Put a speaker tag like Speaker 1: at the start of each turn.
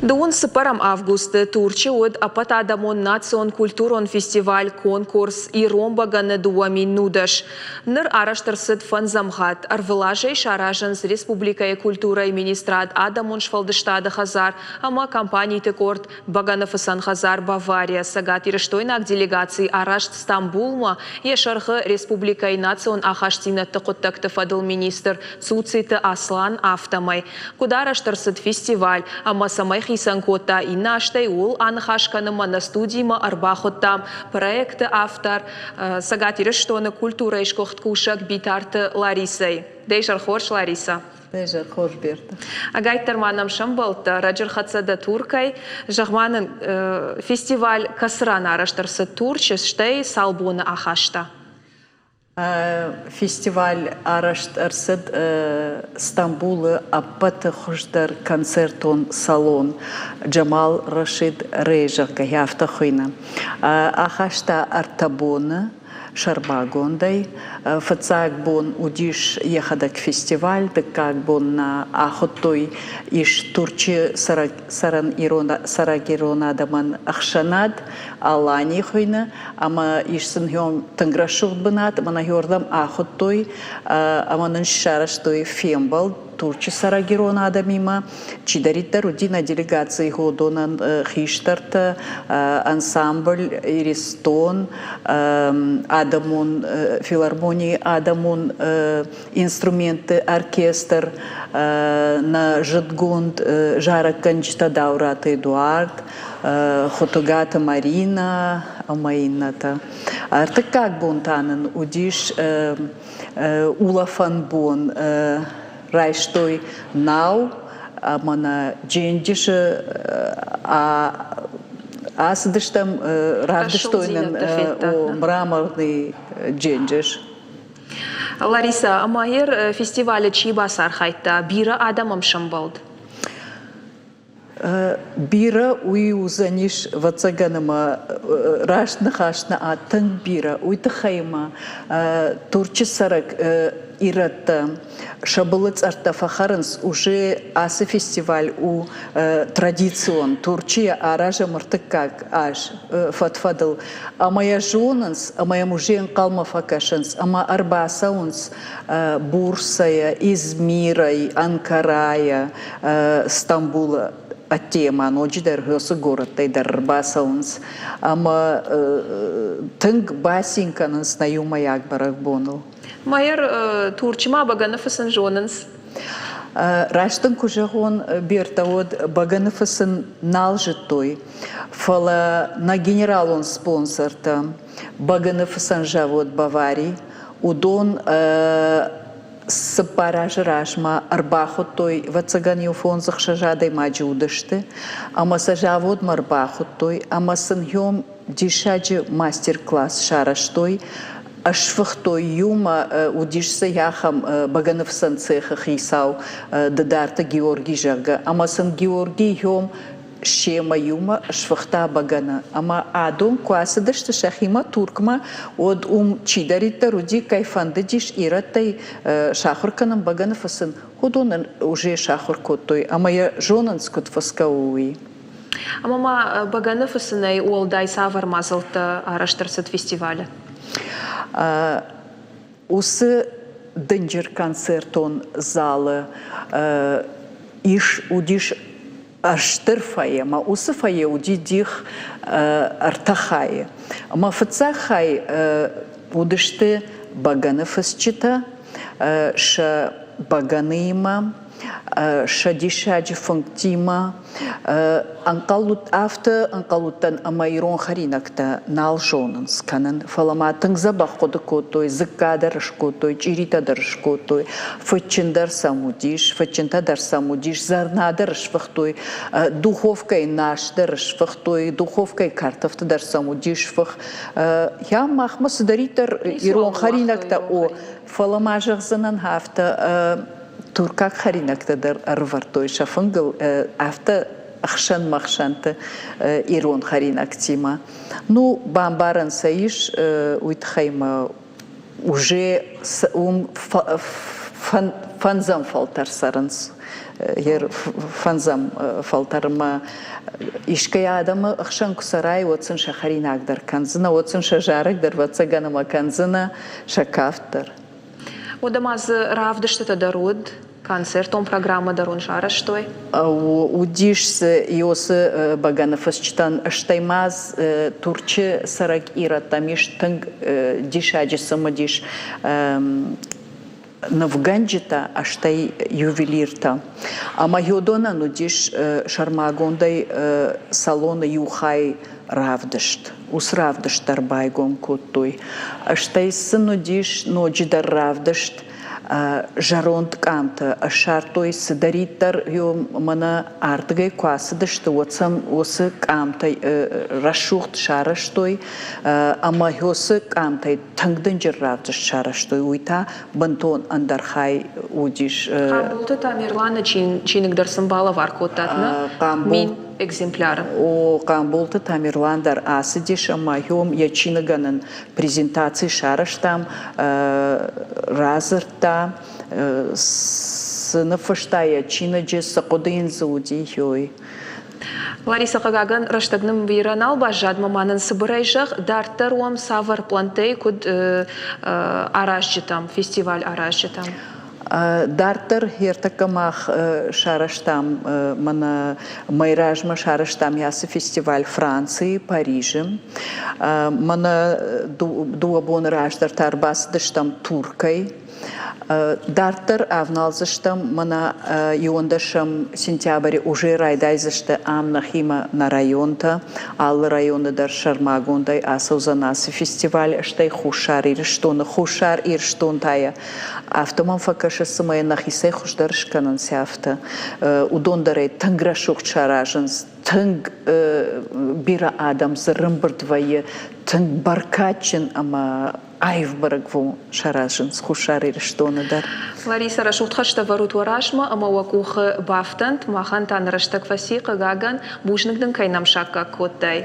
Speaker 1: Дыууын цыппӕрӕм августы Турчы уыд ӕппӕтадӕмон национ-культурон фестиваль-конкурс «Ирон бӕгӕны 2010». Ныр арӕзт ӕрцыд фӕндзӕм хатт. Ӕрвылазӕй саразынц республикӕйы культурӕйы министрад, адӕмон сфӕлдыстады хӕдзар ӕмӕ компаниты къорд Бӕгӕныфыцӕн хӕдзар «Бавария». Цӕгатирыстойнаг делегаци араст Стамбулмӕ, йӕ сӕргъы республикӕйы национ ахастдзинӕдты хъуыддӕгты фӕдыл министр Цуциты Аслан, афтӕмӕй. Куыд арӕзт ӕрцыд фестиваль ӕмӕ цӕмӕй хицӕн кодта иннӕ азтӕй, ууыл аныхас кӕнынмӕ нӕ студимӕ ӕрбахуыдтам проекты автор, Цӕгат Ирыстоны культурӕйы сгуыхт кусӕг Битарты Ларисӕйы. Дӕ изӕр хорз, Ларисӕ.
Speaker 2: Дӕ изӕр хорз, Берта.
Speaker 1: Ӕгайтдӕр ма нӕм сӕмбӕлдтӕ, раджы рхӕццӕ дӕ Туркӕй. Зӕгъ-ма нын, фестиваль кӕцы ран арӕзт ӕрцыд Турчы, стӕй цал боны ахаста?
Speaker 2: Фестиваль арӕзт ӕрцыд Стамбулы ӕппӕты хуыздӕр концертон салон Джамал Рашид Рей, зӕгъгӕ, афтӕ хуыйны. Ахаста ӕртӕ боны сӕрмагондӕй. Фыццаг бон уыдис йӕхӕдӕг фестиваль, дыккаг бон нӕ ахуыдтой ис Турчы цӕрӕн ирон цӕрӕг ирон адӕмӕн ӕхсӕнад Алани хуыйны. Ӕмӕ ис сын тынг рӕсугъд бынат, ӕмӕ нӕ иуырдӕм ахуыдтой ӕмӕ нын сарӕзтой фембӕлд Турчы цӕрӕг ирон адӕмимӕ. Чидӕриддӕр уыди нӕ делегацийы уыдонӕн хистӕртӕ, ансамбль «Иристон», адӕмон филармонийы адӕмон инструментты оркестр, нӕ зындгонд зарӕггӕнджытӕ Даураты Эдуард, Хуытыгаты Маринӕ ӕмӕ иннӕтӕ. Ӕртыккаг бон та нын уыдис улӕфӕн бон. Райстой нау ӕмӕ нӕ денджызы ацыдыстӕм, равдыстой нын мраморный денджыз.
Speaker 1: Ларисӕ, ӕмӕ ер фестивалы чи бацархайдта, бирӕ адӕм ӕм сӕмбӕлд?
Speaker 2: Бирӕ уый уыдзӕнис, ӕвӕццӕгӕн, ӕмӕ раст ныхас нӕ тынг бирӕ. Уый тыххӕй ма Турчы цӕрӕг ирӕттӕ сӕ былы цъӕрттӕ фӕхӕрынц. Уже ацы фестиваль у традицион. Турчы йӕ аразӕм ӕртыккаг аз фӕд-фӕдыл. Ӕмӕ йӕ зонынц, ӕмӕ йӕм уже ӕнхъӕлмӕ фӕкӕсынц, ӕмӕ ӕрбацӕуынц Бурсайӕ, Измирӕй, Анкарайӕ, Стамбулы ӕддейӕ ма ноджыдӕр уыцы горӕттӕй дӕр ӕрбацӕуынц ӕмӕ тынг бацин кӕнынц нӕ иумӕйаг бӕрӕгбоныл.
Speaker 1: Майор, Турчы ма бӕгӕны фыцын зонынц?
Speaker 2: Раст дын куы зӕгъон, Бертӕ, уӕд бӕгӕны фыцын нал зыдтой, фӕлӕ нӕ генералон спонсортӕ, бӕгӕныфыцӕн завод «Бавари», уыдон цыппар азы размӕ ӕрбахуыдтой, ӕвӕццӕгӕн, иу фондз-ӕхсӕз адӕймаджы уыдысты, ӕмӕ сӕ заводмӕ ӕрбахуыдтой ӕмӕ сын хьом диссаджы мастер-класс сарӕзтой, ӕсфыхтой иумӕ, уыдис дзы ахӕм бӕгӕныфыцӕн цехы хицау Дыдарты Георги, зӕгъгӕ, ӕмӕ сын Георги хьом семӕ иумӕ сфыхта бӕгӕны. Ӕмӕ адон куы ацыдысты сӕхимӕ Туркмӕ, уӕд уым чидӕриддӕр уыди, кӕй фӕндыдис ирӕттӕй сахуыр кӕнын бӕгӕны фыцын, уыдон ын уже сахуыр кодтой ӕмӕ йӕ зонынц, куыд фыцгӕ у, уый.
Speaker 1: Ӕмӕ ма бӕгӕны фыцынӕй уӕлдай цавӕр мадзӕлттӕ арӕзт ӕрцыд фестивалы?
Speaker 2: Уыцы дынджыр концертон залы ис уыдис стыр фойе, ӕмӕ уыцы фойе уыди дих ӕртӕ хайы. Ӕмӕ фыццаг хай уыдысты бӕгӕны фысджытӕ сӕ бӕгӕныимӕ, сӕ диссаджы фынгтимӕ. Ӕнхъӕл афтӕ ӕнхъӕл уыдтӕн, ӕмӕ ирон хӕринӕгтӕ нал зонынц кӕнын, фӕлӕ ма тынг дзӕбӕх хъуыды кодтой, дзыкка дӕр скодтой, чъиритӕ дӕр скодтой, фыдджын дӕр сӕм уыдис, фыдджынтӕ дӕр сӕм уыдис, зӕрна дӕр сфыхтой, духовкӕйы нас дӕр сфыхтой, духовкӕйы картӕфты дӕр сӕм уыдис фых. Я махмӕ цыдӕриддӕр ирон хӕринӕгтӕ, о, фӕлӕ ма зӕгъдзынӕн афтӕ, туркаг хӕринӕгтӕ дӕр ӕрывӕрдтой сӕ фынгыл, афтӕ ӕхсӕнмӕ-хсӕнты ирон хӕринӕгтимӕ. Ну, бамбарӕн сӕ ис, уый тыххӕй мӕ уже уым Фӕндзӕм фӕлтӕр цӕрынц. Фӕндзӕм фӕлтӕрмӕ искӕй адӕмы хсӕн куы цӕрай, уӕд сын сӕ хӕринаг дӕр кӕндзынӕ, уӕд сын сӕ зарӕг дӕр, ӕвӕццӕгӕн, ӕмӕ кӕндзынӕ, сӕ кафт дӕр.
Speaker 1: Уӕдӕ ма дзы равдыстытӕ дӕр уыд, концертон программӕ дӕр уын сарӕзтой?
Speaker 2: Уыдис дзы Иосы бӕгӕныфысджытӕн, стӕй ма Турчы цӕрӕг ирӕттӕм ис тынг диссаджы цымыдис нывгӕнджытӕ, стӕй ювелиртӕ. Ӕмӕ уыдонӕн уыдис сӕрмагондӕй салоны иу хай равдыст. Уыцы равдыст дӕр байгом кодтой. Стӕй сын уыдис ноджыдӕр равдыст зӕронд къамтӕ ссардтой цыдӕриддӕр мӕнӕ ардыгӕй куы ацыдысты, уӕд сӕм уыцы къамтӕ рӕсугъд сарӕзтой ӕмӕ уыцы къамтӕй тынг дынджыр равдыст сарӕзтой, уый та бынтон ӕндӕр хай уыдис.
Speaker 1: Хъамболты Тамерланы чиныг дӕр сын балӕвар кодтат, нӕ? Мин экземпляры.
Speaker 2: О, Хъамболты Тамерлан дӕр ацыдис ӕмӕ йом йӕ чиныгӕн ын презентаци сарӕзтам, радзырдта, цы ныффыста йӕ чиныджы, цы хъуыды йын дзы уыди, ой.
Speaker 1: Лариса, хъыгагӕн, рӕстӕг нын бирӕ нал баззад, ма нын цыбырӕй зӕгъ, дарддӕр уӕм цавӕр пълӕнттӕй куыд аразджытӕм, фестиваль аразджытӕм?
Speaker 2: Дарддӕр ӕртӕккӕ мах сарӕзтам, мӕнӕ мӕй размӕ сарӕзтам ацы фестиваль Францийы, Парижы. Мӕнӕ дыууӕ боны раздӕр та ӕрбацыдыстӕм Туркӕй. Дарддӕр ӕвналдзыстӕм, мӕнӕ иуӕндӕсӕм сентябры уже райдайдзысты ам нӕхимӕ нӕ районтӕ. Алы районы дӕр сӕрмагондӕй ацӕудзӕн ацы фестиваль, стӕй Хуссар Ирыстоны. Хуссар Ирыстон та йӕ афтӕ мӕм фӕкӕсы, цыма йӕ нӕхицӕй хуыздӕр скӕнынц афтӕ. Уыдон дӕр ӕй тынг рӕсугъд саразынц, тынг бирӕ адӕм дзы рымбырд вӕййы, тынг бӕркадджын ӕмӕ аив бӕрӕгбон саразынц Хуссар Ирыстоны дӕр.
Speaker 1: Ларисӕ, рӕсугъд хӕстӕ вӕрут уӕ размӕ ӕмӕ уӕ къухы бафтӕнт. Махӕн та нӕ рӕстӕг фӕци, хъыгагӕн, бузныг дын кӕй нӕм саккаг кодтай.